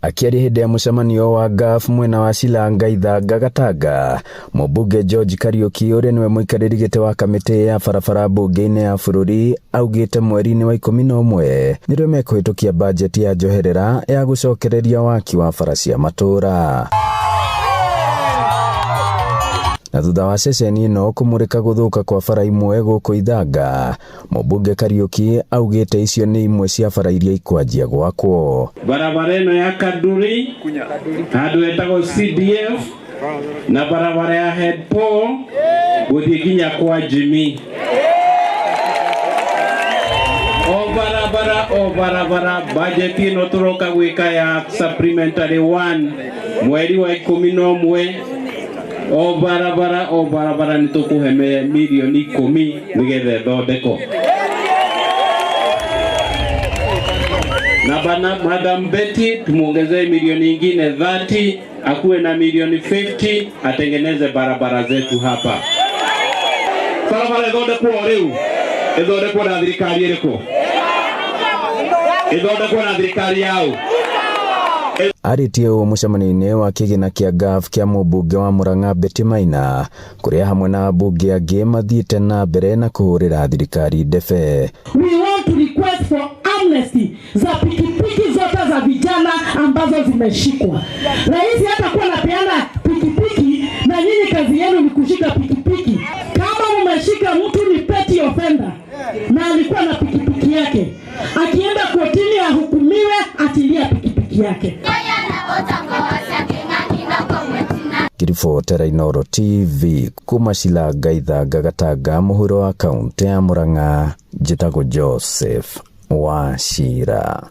Akĩaria hĩndĩ ya mũcemanio wa GAF mwena wa Silanga Ithanga Gatanga, mũmbunge George Kariuki ũrĩa nĩwe mũikarĩri gĩtĩ wa kamĩtĩ ya barabara mbunge-inĩ ya bũrũri augĩte mweri-inĩ wa 11 nĩrĩo mekũhĩtũkia bajeti ya njoherera ya gũcokereria waki wa bara cia matũũra. Na thutha wa ceceni ĩno kũmũrĩka gũthũka kwa bara imwe gũkũ Ithanga, mũmbunge Kariuki augĩte icio nĩ imwe cia bara iria ikwanjia gwakwo. Barabara ĩno ya Kaduri handũ hetagwo CDF na barabara ya Head Paul gũthiĩ nginya kwa Jimmy. O barabara o barabara bajeti ĩno tũroka gwĩka ya supplementary 1 mweri wa 11 o barabara o barabara nĩ tũkũhe mirioni 10 nĩgetha ĩthondekwo. Na bana Madam Betty tumuongezee milioni ingine 30 akuwe na milioni 50 atengeneze barabara zetu hapa. Barabara ĩthondekwo rĩu, ĩthondekwo na thirikari ĩrĩkũ? Ĩthondekwo na thirikari yau? Arĩtie ũũ mũcemanio-inĩ wa kĩgĩna kĩa GAF kĩa mũmbunge wa Murang'a Betty Maina, kũrĩa hamwe na ambunge angĩ mathiĩte na mbere na kũhũrĩra thirikari ndebe. We want to request for amnesty za pikipiki zote za vijana ambazo zimeshikwa. Rais hatakuwa anapeana pikipiki na nyinyi kazi yenu ni kushika pikipiki. Kama umeshika mtu ni petty offender na alikuwa na pikipiki yake, akienda kotini ahukumiwe, achilia pikipiki yake. Ngĩribotera Inooro TV kuma Silanga Ithanga Gatanga mũhuro wa kaũntĩ ya Murang'a, njĩtagwo Joseph Wachira.